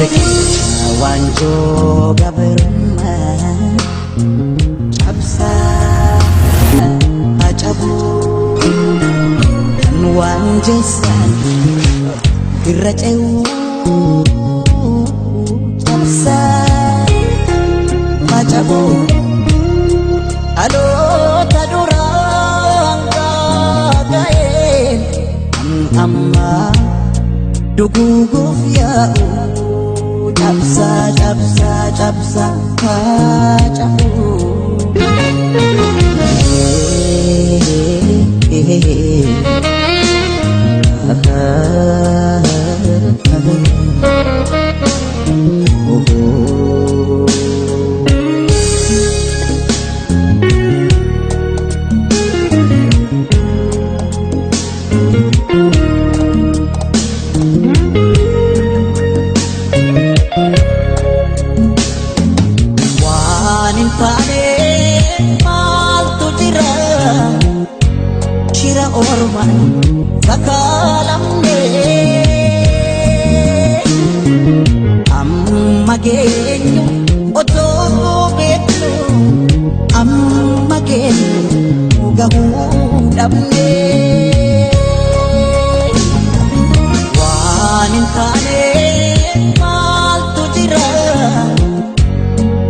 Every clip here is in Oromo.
Riqicha waanjoo gabrummaa cabsaa haa cabuu, kan waan jeessan irra ce'uu cabsaa haa cabuu. Dhaloota duraan gaaga'een kan ammaa duguuguuf yaa'u cabsaa cabsaa cabsaa haa cabuu. Waan hin taane maaltu jira, shira ormaan sakaalamne. Amma geenyu otoo beeknu, amma geenyu gahuu dhabne. Waan hin taane maaltu jira,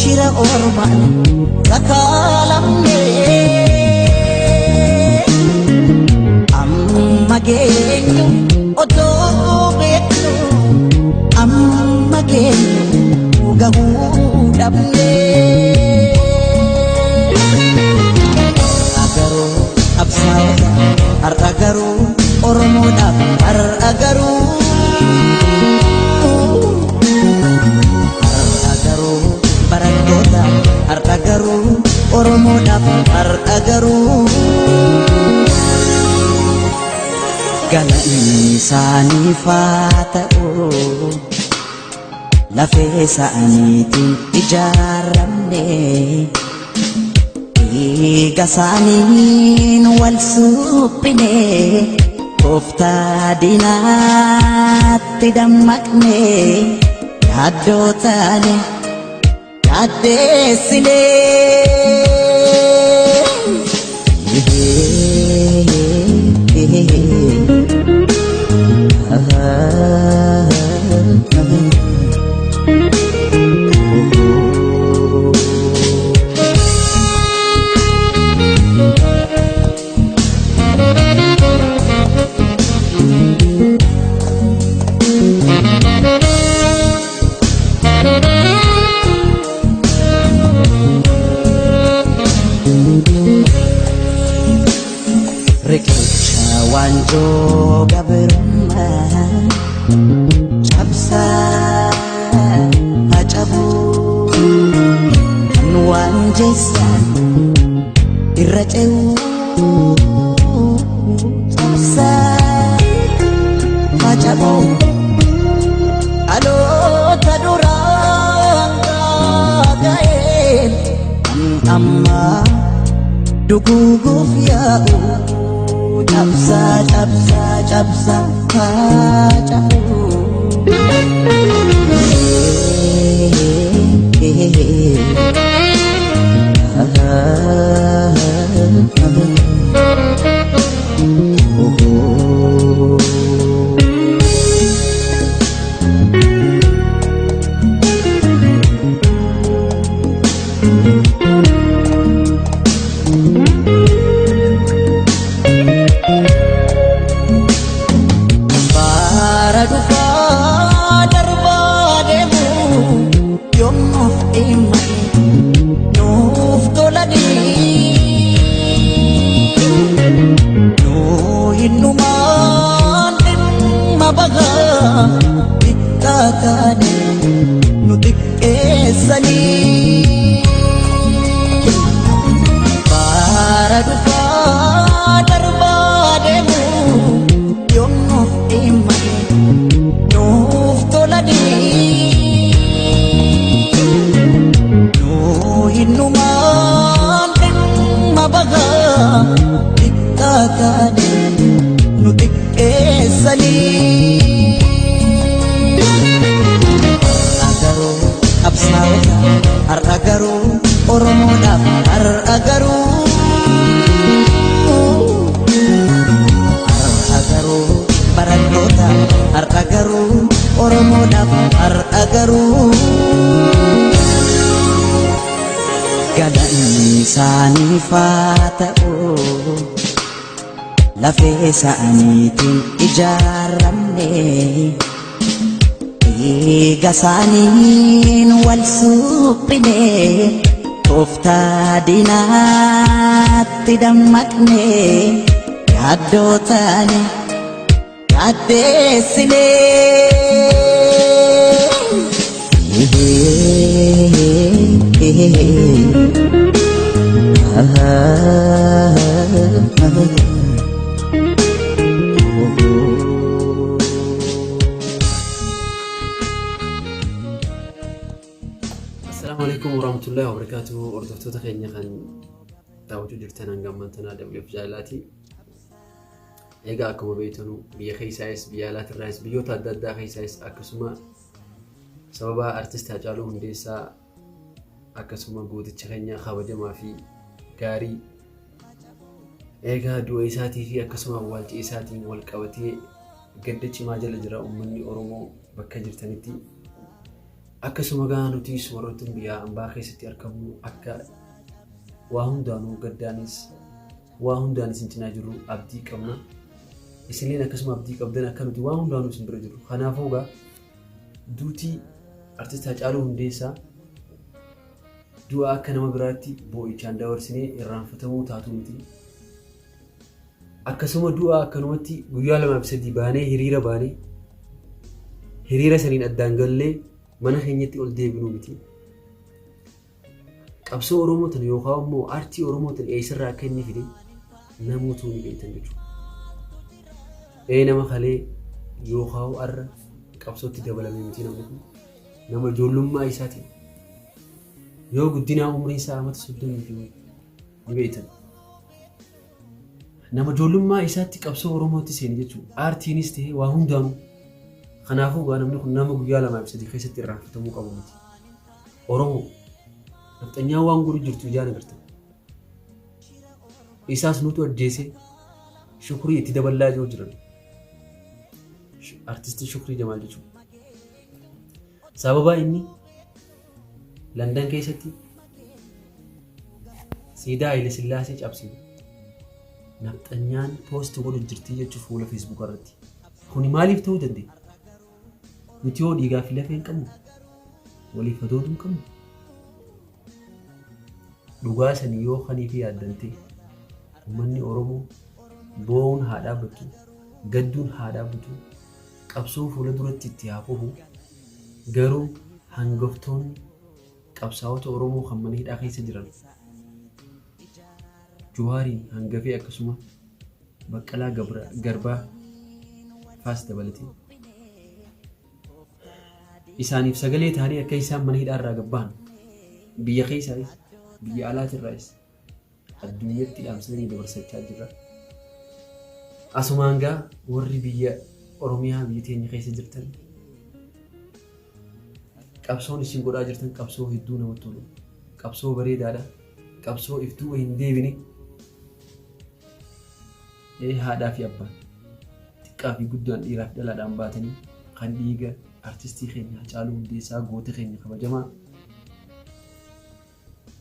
shira ormaan sakaalamne. Amma geenyu otoo beeknu, amma geenyu gahuu dhabne. Har'a garuu qabsaa'ota, har'a garuu Oromoodhaaf, har'a garuu. Har'a garuu barattoota, har'a garuu Oromoodhaaf, har'a garuu. Galanni isaaniif haa ta'u, lafee isaaniitiin ijaaramne, dhiiga isaaniin wal suphine, tooftaa diinaatti dammaqne, yaaddoo taane yaaddeessine. Riqicha waanjoo gabrummaa cabsaa haa cabuu, kan waan jeessan irra ce'uu cabsaa haa cabuu. Dhaloota duraan gaaga'een kan ammaa duguuguuf yaa'u cabsaa cabsaa cabsaa haa cabuu. Bara dhufaa. Oromoodhaaf har'a garuu galanni isaaniif haa ta'u lafee isaaniitiin ijaaramne dhiiga isaaniin wal suphine tooftaa diinaatti dammaqne yaaddoo taane yaaddeessine. Assalaamu alaikum warahmatullahi wabarakatuh. Hordoftoota keenya kan daawwachuu jirtan hanga ammaan tanaa WF Jaalalaati. Egaa akkuma beektanu biyya keessaayis biyya alaatirraayis biyyoota adda addaa keessaayis akkasuma sababa artist Haacaaluu Hundeessaa akkasuma gooticha keenya kabajamaa fi gaarii egaa du'a isaatii fi akkasuma awwaalcha isaatiin wal qabatee gadda cimaa jala jira uummanni Oromoo bakka jirtanitti. Akkasuma gaa nutis warroottan biyya ambaa keessatti argamnu akka waa hundaanuu gaddaanis waa hundaan isin cinaa jirru abdii qabna. Isinilleen akkasuma abdii qabdan akka nuti waa hundaanuu isin bira jirru. Kanaafuu gaa duutii artist Haacaaluu Hundeessaa du'a akka nama biraatti boo'ichaan dabarsinee irraanfatamuu taatu miti. Akkasuma du'a akkanumatti guyyaa lamaaf sadii baanee hiriira baanee hiriira saniin addaan gallee mana keenyatti ol deebinuu miti. Qabsoo Oromoo tana yookaan immoo aartii Oromoo tana eessarraa akka inni fide namootuu ni beektan jechuudha. Ee nama kalee yookaan arra qabsootti dabalame miti namni kun nama ijoollummaa isaatiin yoo guddinaa umriin isaa amata 30 fi ni beektan. Nama ijoollummaa isaatti qabsoo Oromootti seene jechuudha. Aartiinis ta'e waa hundaanuu. Kanaafuu gaa namni kun nama guyyaa lamaa fi sadii keessatti irraanfatamuu qabu miti. Oromoo nafxanyaan waan godhu jirtu ijaan agartan. Isaas nutu ajjeese Shukrii itti daballaa jiru jiran. Artistii Shukrii Jamaal jechuudha. Sababa inni Landan keessatti siidaa Haile Sillaasee cabsine nafxanyaan poosti godhu jirti jechuun fuula feesbuukaa irratti. Kuni maaliif ta'uu danda'e? Nuti hoo dhiigaa fi lafee hin qabnu? Waliif hadooduu hin qabnu? Dhugaa sanii yoo kanii fi yaaddan ta'e uummanni Oromoo boo'uun haa dhaabbattu, gadduun haa dhaabbatu, qabsoon fuula duratti itti haa fufu. Garuu hangaftoonni qabsaa'ota Oromoo kan mana hidhaa keessa jiran Jawaariin hangafee akkasuma Baqqalaa Garbaa faas dabalatee isaaniif sagalee ta'anii akka isaan mana hidhaa irraa gabbahan biyya keessaayis biyya alaatirraayis addunyatti dhaamsanii dabarsachaa jirra. Asumaan gaa warri biyya Oromiyaa biyya teenya keessa jirtan qabsoon isin godhaa jirtan qabsoo hedduu namatti tolu. Qabsoo bareedaadha. Qabsoo if duuba hin deebine. Haadhaa fi abbaan xiqqaa fi guddaan dhiiraa fi dhalaadhaan baatanii kan dhiiga artistii keenya Hacaaluu Hundeessaa goota keenya kabajamaa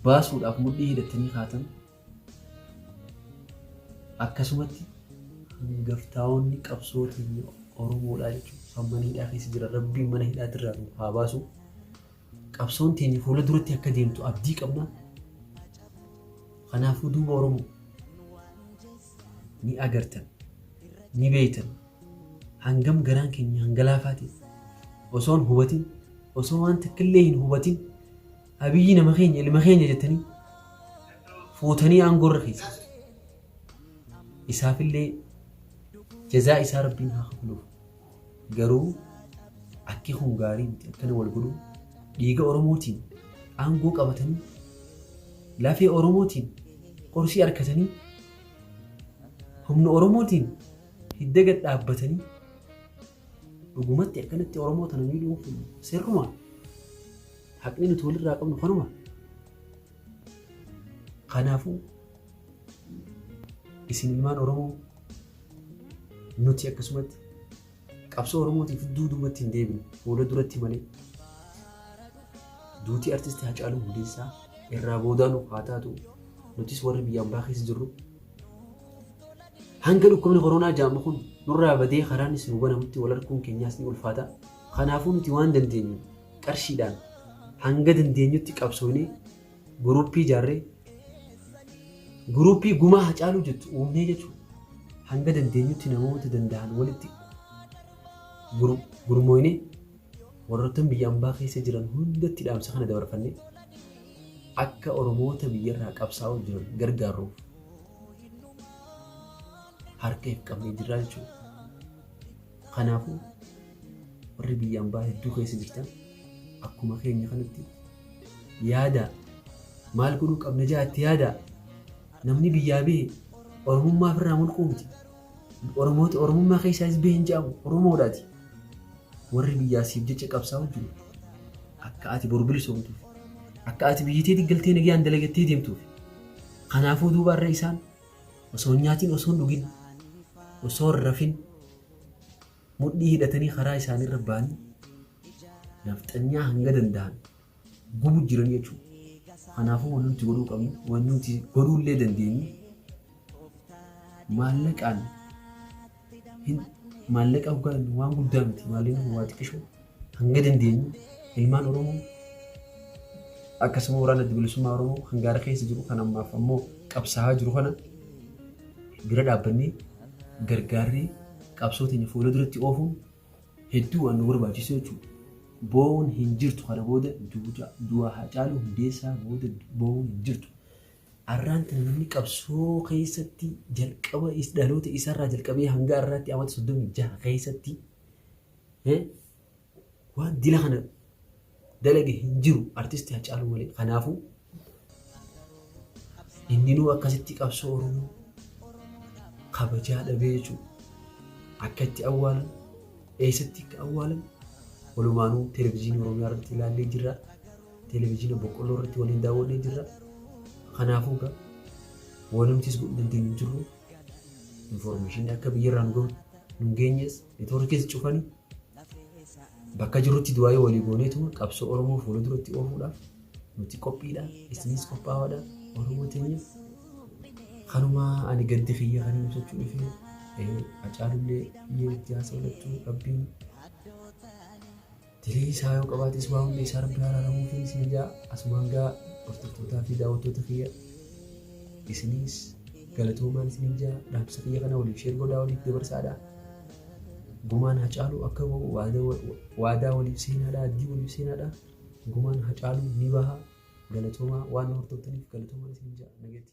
baasuudhaaf mudhii hidhattanii kaatan akkasumatti hangaftaa'onni qabsoo teenya Oromoodhaa jechuudha. Kan mana hidhaa keessa jiran rabbiin mana hidhaatirraa nu haa baasu. Qabsoon teenya fuula duratti akka deemtu abdii qabna. Kanaafuu duuba Oromoo ni agartan, ni beektan hangam garaan keenya hangalaafaa ta'e osoo hin hubatin osoo waan takkillee hin hubatin Abiyyi nama keenya ilma keenya jettanii fuutanii aangoo irra keessa. Isaafillee jazaa isaa rabbiin haa kafaluuf. Garuu akki kun gaarii miti akkana wal godhuu dhiiga Oromootiin aangoo qabatanii lafee Oromootiin qorsii harkatanii humna Oromootiin hidda gad dhaabbatanii dhugumatti akkanatti Oromoo tana miidhuun kun sirruma. Haqni nuti walirraa qabnu kanuma. Kanaafuu isin ilmaan Oromoo nuti akkasumatti Qabsoo Oromootiif duudumatti hin deebinu fuula duratti malee. Duutii artistii Hacaaluu Hundeessaa irraa boodaanu haa taatu nutis warri biyya ambaa keessa jirru hanga dhukkubni koronaa jedhamu kun nurraa badee karaanis nu banamutti wal arguun keenyaas ni ulfaata. Kanaafuu nuti waan dandeenyu qarshiidhaan hanga dandeenyutti qabsoonee guruppii ijaarree guruppii gumaa Hacaaluu jettu uumnee jechuudha. Hanga dandeenyutti namoota danda'an walitti gurmooynee warroottan biyya ambaa keessa jiran hundatti dhaamsa kana dabarfannee akka Oromoota biyyarraa qabsaa'uu jiran gargaaruuf harka if qabnee jirraa jechuudha. Kanaafuu warri biyya ambaa hedduu keessa jirtan akkuma keenya kanatti yaada maal godhuu qabna jaatti yaada namni biyyaa bahe Oromummaa ofirraa mulquu miti. Oromoota Oromummaa keessaas bahe hin jedhamu Oromoodhaati. Warri biyyaa siif jecha qabsaa'u jiru akka ati boru bilisoomtuuf akka ati biyya teetii galtee nagayaan dalagattee deemtuuf. Kanaafuu duuba irra isaan osoo hin nyaatiin osoo hin dhugin osoo hin rafin mudhii hidhatanii karaa isaaniirra ba'anii nafxanyaa hanga danda'an gubu jiran jechuudha. Kanaafuu wanti nuti godhuu qabnu wanti nuti godhuu illee dandeenyu maallaqaan hin maallaqa hoggaan waan guddaa miti maallaqni kun waa xiqqishoo hanga dandeenyu ilmaan Oromoo akkasuma waraana adda bilisummaa Oromoo kan gaara keessa jiru kan ammaaf ammoo qabsaa'aa jiru kana bira dhaabbannee gargaarree qabsoo teenya fuula duratti oofuun hedduu waan nu barbaachisu jechuudha. Boo'uun hin jirtu kana booda du'a Haacaaluu Hundeessaa booda boo'uun hin jirtu. Arraan tana namni qabsoo keessatti jalqaba dhaloota isarraa jalqabee hanga arraatti amata 36 keessatti waan dila kana dalage hin jiru artisti Hacaaluu malee. Kanaafuu inninuu akkasitti qabsoo Oromoo kabajaa dhabee jechuudha. Akka itti awwaalan eessatti akka awwaalan walumaanuu televezyiinii Oromiyaa irratti ilaallee jirra. Televezyiina boqqolloo irratti waliin daawwannee jirra. Kanaafuu egaa wanumtis godhuu dandeenyu hin jirru. Infoormeeshinii akka biyyarraa nu gahu nu geenyes neetwoorkiis cufanii bakka jirrutti du'aayii walii gooneetuma qabsoo Oromoo fuula duratti oofuudhaaf nuti qophiidha. Isinis qophaawaadha. Oromoo teenya kanuma ani gaddi kiyya kan ibsachuu dhufe Hacaalullee biyyee itti haasawlattu Rabbiin dilii isaa yoo qabaates waa hunda isaa Rabbi araaramuufi isin jaa asumaan gaa hordoftootaa fi daawwattoota kiyya isinis galatoomaan isin jaa dhaamsa kiyya kana waliif sheer godhaa waliif dabarsaadha. Gumaan Hacaaluu akka bahu waadaa waliif seenaadha addii waliif seenaadha. Gumaan Hacaaluu ni baha galatoomaa waan nu hordoftaniif galatoomaan isin jaa nagatti.